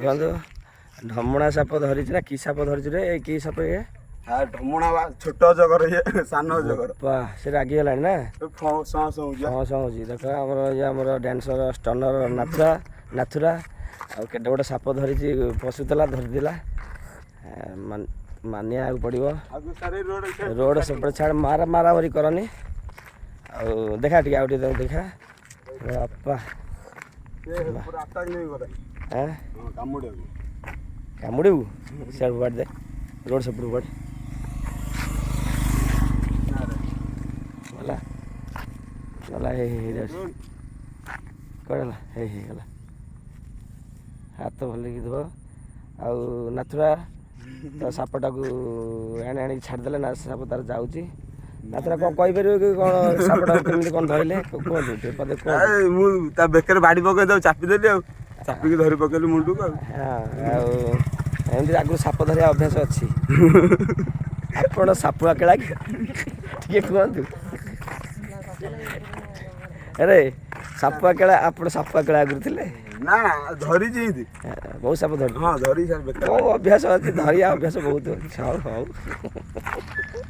ଦେଖନ୍ତୁ, ଢମଣା ସାପ ଧରିଛି ନା କି ସାପ ଧରିଛି ରେ? ଏ କି ସାପ ଇଏ? ଢମଣା ବା, ଛୋଟ ଅଜଗର ଇଏ, ସାନ ଅଜଗର। ବା, ସେ ରାଗିଗଲାଣି ନା? ସଁ ସଁ ହଉଛି। ହଁ, ସଁ ହେଉଛି। ଦେଖ, ଆମର ଇଏ ଆମର ଡ୍ୟାନ୍ସର ଷ୍ଟନର ନାଥୁରା। ନାଥୁରା ଆଉ କେତେ ଗୋଟେ ସାପ ଧରିଛି, ପଶୁଥିଲା, ଧରିଦେଲା। ମାନିବାକୁ ପଡ଼ିବ। ରୋଡ଼ ସେପଟେ ଛାଡ଼, ମାରା ମାରାମାରି କରନି। ଆଉ ଦେଖା ଟିକେ, ଆଉ ଟିକେ ଦେଖା ବାପା। କାମୁଡ଼ିବୁ? ସିଆଡ଼େ ଫୋପାଡ଼ି ଦେ, ରୋଡ଼ ସେପଟକୁ ଫୋପାଡ଼ି। ଗଲା ଗଲା, ହେଇ ହେଇଯାଉଛି। କୁଆଡ଼େ ଗଲା? ହେଇ ହେଇଗଲା। ହାତ ଭଲକି ଧୁଅ। ଆଉ ନାଥୁରା ତ ସାପଟାକୁ ଆଣି ଆଣିକି ଛାଡ଼ିଦେଲେ ନା, ସାପ ତାର ଯାଉଛି। ନାଥୁରା, କ'ଣ କହିପାରିବ କି, କ'ଣ ସାପଟାକୁ କେମିତି କ'ଣ ଧରିଲେ କୁହନ୍ତୁ ଟିକେ ପଦେ କୁହନ୍ତୁ। ମୁଁ ତା ବେକରେ ବାଡ଼ି ପକେଇ ତାକୁ ଚାପିଦେଲି, ଆଉ ଚାପିକି ଧରି ପକେଇଲି ମୁଣ୍ଡକୁ। ଆଉ ହଁ, ଆଉ ଏମିତି ଆଗରୁ ସାପ ଧରିବା ଅଭ୍ୟାସ ଅଛି ଆପଣ? ସାପୁଆ କେଳା କି ଟିକେ କୁହନ୍ତୁ। ଆରେ ସାପୁଆ କେଳା, ଆପଣ ସାପୁଆ କେଳା ଆଗରୁ ଥିଲେ? ନା, ଧରିଛି। ବହୁତ ସାପ ଧରି? ହଁ, ଧରି। ବହୁତ ଅଭ୍ୟାସ ଅଛି, ଧରିବା ଅଭ୍ୟାସ ବହୁତ ଅଛି। ହଉ ହଉ।